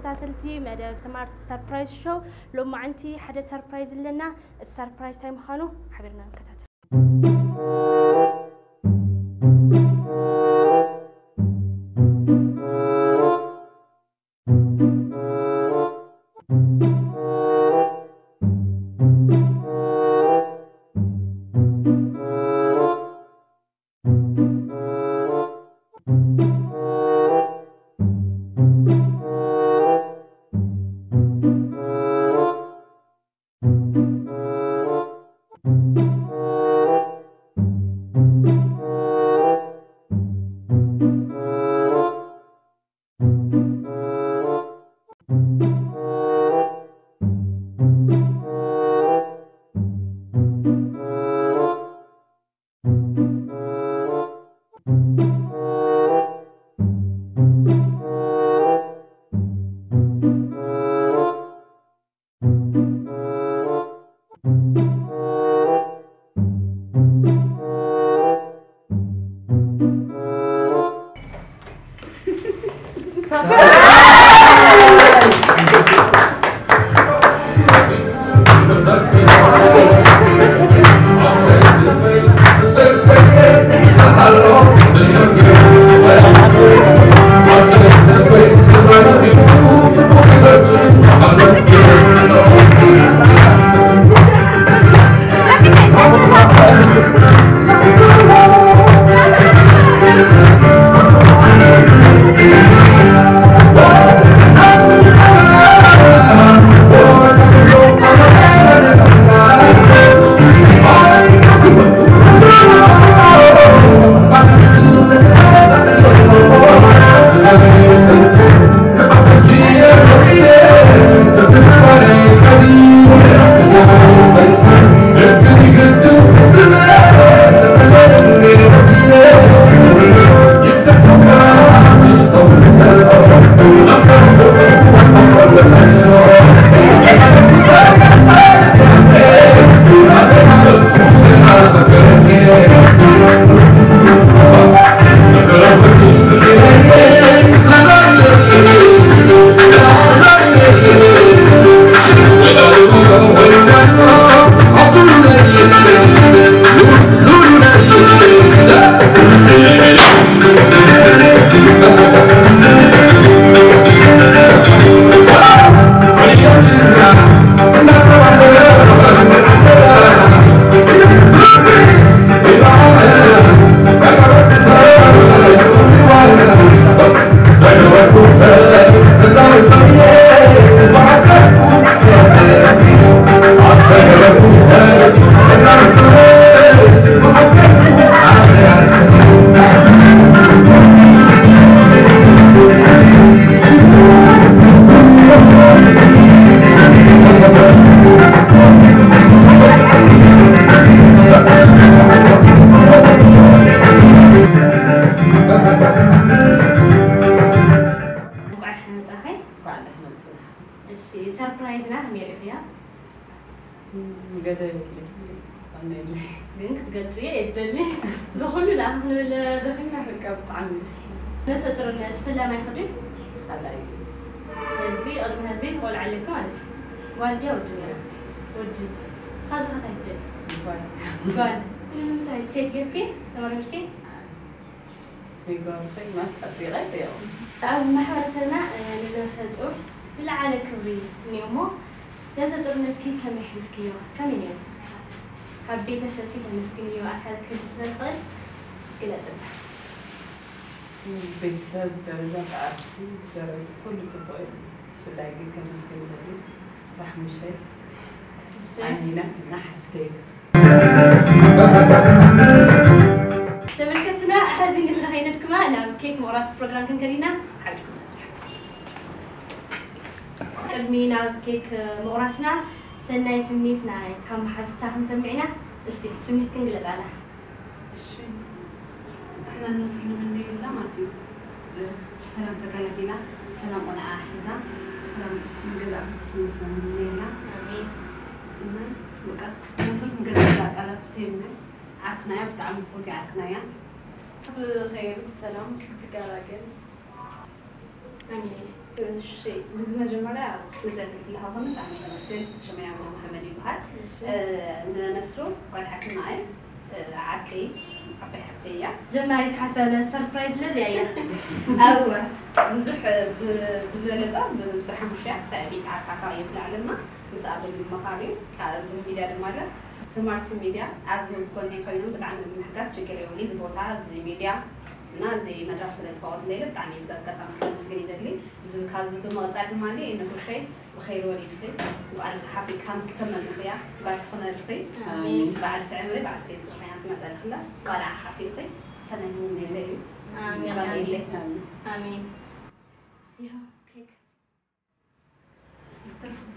ተኸታተልቲ መደብ ስማርት ሰርፕራይዝ ሾው፣ ሎማዓንቲ ሓደ ሰርፕራይዝ ኣለና። እቲ ሰርፕራይዝ እንታይ ምዃኑ ሓቢርና ንከታተል። እንቋዕ ደሓን መጻኺ። እንቋዕ ደሓን መጻኺ። እሺ፣ ሰርፕራይዝና ከመይ ርኢኽያ? እም፣ ገለ የብለይ። ዋና የብለይ። ግን ክትገልጽዮ እየ ዝደሊ። እዚ ኩሉ ደኣ ክንብል ደኺምና። በቃ ብጣዕሚ ደስ ይብል። ነፍሰ ጡርነት ፈላማይ ኽዱ? ካልኣይ። ስለዚ ቅድሚ ሕዚ ቆልዓ ኣለኪ ማለት እዩ። ጓል ድያ ወዲ ነይራ? ወዲ። ኻዚ ኸ እንታይ ትደሊ? ጓል። ጓል። ንምንታይ ቸክ ጌርኪ? ተመርሚርኪ? ይገብርኺ ማለት ኣጥቢቐ ይጥየቑ። ኣብ ማሕበረሰብና፣ እ፣ ንነብሰ ጡር ዝለዓለ ክብሪ እኒኦ እሞ፣ ነብሰ ጡርነትኪ ከመይ ኣሕሊፍክዮ? ከመይ ነይሩ ንስኻ? ካብ ቤተሰብኪ ተመስግንዮ ኣካል ክትህቢ ስለ ትኽእል ግለጽልና። ቤተሰብ ደረጃ ብዓርኪ ዘረግ ኩሉ ጽቡቕ እዩ። ብፍላይ ግን ከመስግን ደሊ ራሕሙሸይ፣ እሺ። ኣሚና እና ሓፍተይ። ተመልከትና፣ ሕዚ ንስኻ ከይነድክማ ናብ ኬክ ምቑራስ ፕሮግራም ክንከድ ኢና። ሓቢርኩም በጽሑ። ቅድሚ ናብ ኬክ ምቑራስና፣ ሰናይ ትምኒት ናይ ካብ መሓዙታ ክንሰምዕ ኢና። እስቲ ትምኒትክን ግለጻላ። እሺ፣ ንሕና ንመስል ንምነየላ ማለት እዩ። ብሰላም ተገላጊላ፣ ብሰላም ቆልዓ ሒዛ፣ ብሰላም ንገዛእ ክትምለስ ንምነየላ። ኣሜን። እና በቃ፣ መሰስ ንገዛእ ቃላት ሰይምና። ዓርክና እያ፣ ብጣዕሚ ፍትውቲ ዓርክና እያ። ብኸይር ብሰላም ክትገላገል። ኣሜን። እሺ፣ ብዝመጀመርያ ነዚ ዕድል ዝለሃኹም ብጣዕሚ የመስግን። ሽመይ ኣምሮ መሓመድ ይበሃል። እሺ። እ፣ ንነስሩ ጓል ሓስና እየ። እ፣ ዓርከይ፣ ዓባይ ሓፍተይ እያ። ጀማሪት ሓሳብ ሰርፕራይዝ ነዚኣ እያ። እወ፣ ብዙሕ ብ-፣ ብዝበለጸ ብ-፣ ብስራሕ ሓሙሽተ ክሳዕ ቢስ ዓርካ ካብ እዮም ብላዕልና ምስ ኣብል ምምኻር እዩ። ካብ ኣብዚ ሚድያ ድማ ኣለ፣ ስማርት ሚድያ ኣብዚ ጎነይ ኮይኖም ብጣዕሚ ብምሕጋዝ ችግር የብሉን። እዚ ቦታ፣ እዚ ሚድያ እና እዚ መድረኽ ስለ ዝፈቐዱለይ ብጣዕሚ ኣብዚ ኣጋጣሚ ከመስግን ይደሊ። እዚ ካብዚ ብምቕጻል ድማ እነሱ ሸይ ብኸይር ወሊድኺ፣ ጓል ሓፊካ ምስ ዝተመንኽያ ጓል ትኹነልኺ። ኣሜን። በዓልቲ ዕምሪ፣ በዓልቲ ሪዝቂ ኮይና ትመጸልኽላ። ቆልዓ ሓፊኺ ሰናይ ትምነየለይ እዩ። ኣሜን። ይቐንየለይ። ኣሜን። ኣሜን። ይኸው ኬክ። ትርፍባ።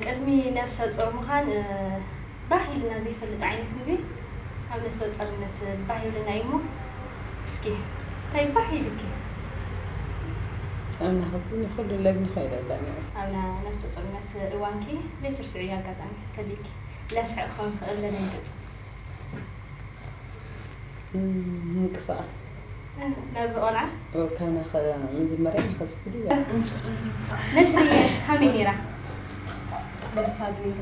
ቅድሚ ነፍሰ ጾር ምዃን ባህ ኢልና ዘይፈልጥ ዓይነት ምግቢ ኣብ ነፍሰ ጾርነት ባህ ይብለና እዩ እሞ፣ እስኪ እንታይ ባህ ኢልኪ? ኣና ኸብኒ ኩሉ ለግኒ ኸይደላኒ። ኣብ ና- ነፍሰ ጾርነት እዋንኪ ዘይትርስዑ ኣጋጣሚ ከሊኪ ለስሕቕ ክኸውን ክእል ለደንግጽ ምንቅስቃስ ናዚ ቆልዓ ካብና መጀመርያ ንኸዝፍል ነስሪ ከመይ ነይራ? ደሳል ነይሩ።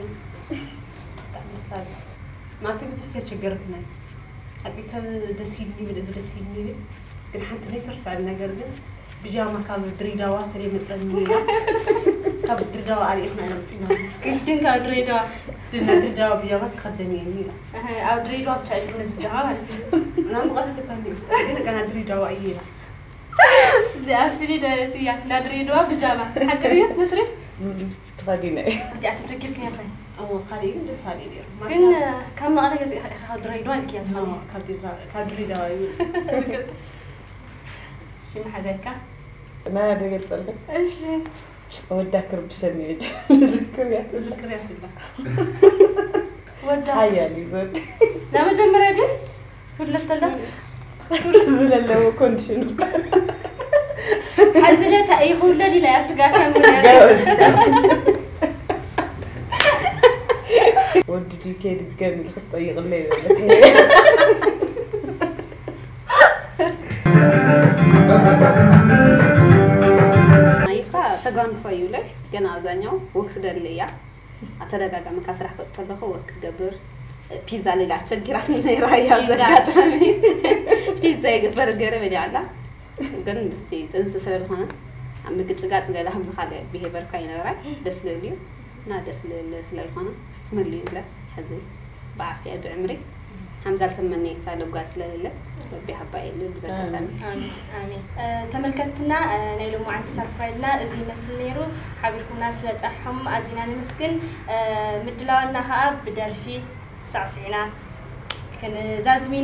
ብጣዕሚ ደሳል ማለት ብዙሕ ዘቸገርክናይ ሓቂ ሰብ ደስ ኢልኒ ይብል እዚ ደስ ኢልኒ ይብል ግን ሓንቲ ዘይትርሳል ነገር ግን ብጃማ ካብ ድሬዳዋ ተለይ መፀኒ ኢላ ካብ ድሬዳዋ ኣርእትና ኢና መፂና ግድን ካብ ድሬዳዋ ድና ድሬዳዋ ብጃማ ዝተኸደኒ እየኒ ኢላ እህ፣ ኣብ ድሬዳዋ ብቻ እዩ ነዚ ብጃማ ማለት እዩ። እና ምቐደድ እኳ እንዲዩ ግን ገና ድሬዳዋ እየ ኢላ እዚኣ ፍልይ ደለት እያ እንዳ ድሬዳዋ ብጃማ ሓቂ ድዩ መስሪ? ተኸዲነ እየ። እዚኣ ተቸጊርኪ ነርኺ? እዎ ካሊእ ግን ደስ ኣለ ነይሩ። ግን ካብ መቐለ ገዚእኻ ኢኻ ካብ ድሬዳዋ ኢልክያ ትኾኒ? ካብ ድሬዳዋ እዩ። እሺ መሓዛይካ? ናይ ኣደ ገልጸልካ? እሺ። ወዳ ክርብሸኒ እየ ዝዝክር እያ። ዝክር እያ ትብላ። ወዳ ሓያል እዩ ዘወዲ። ናይ መጀመርያ ድዩ? ትውለድ ተላ ዝለለዎ ኮንዲሽን ሓዚ ለታ እዩ ክውለድ ኢላ እያ ስጋት እያ ምክንያቱ ወዲ ድዩ ከይድገም ኢልክስ ጠይቕለይ በለት ናይካ ተጋንፎ ይብለሽ ገና ኣዛኛው ወቅት ደልያ ኣተደጋጋሚ ካብ ስራሕ ክወጽእ ከለኹ ወክ ክገብር ፒዛ ሌላ ኣቸጊራትኒ ነይራ እያ ኣብዚ ኣጋጣሚ ፒዛ ይግበር ገረ በሊዓ ኣላ ግን ምስቲ ጥንሲ ስለ ዝኾነ ኣብ ምግጭጋጭ ገለ ከምዚ ካልእ ብሄቨር እኳ ኣይነበራይ ደስ ልብል እዩ እና ደስ ልብል ስለ ዝኾነ ስትመልዩ ኢለ ሕዚ ብዓፍያ ብዕምሪ ሓምዛ ልተመነየት ኣለ ጓል ስለሌለት ረቢ ሃባ የለ ብዘጋጣሚ ኣሜን ኣሜን ተመልከትትና ናይ ሎማዓንቲ ሰርፕራይዝና እዚ ይመስል ነይሩ ሓቢርኩምና ስለፀናሕኹም ኣዚና ነመስግን ምድላዋና ከዓ ብደርፊ ሳዕሲዕና ክንዛዝም ኢና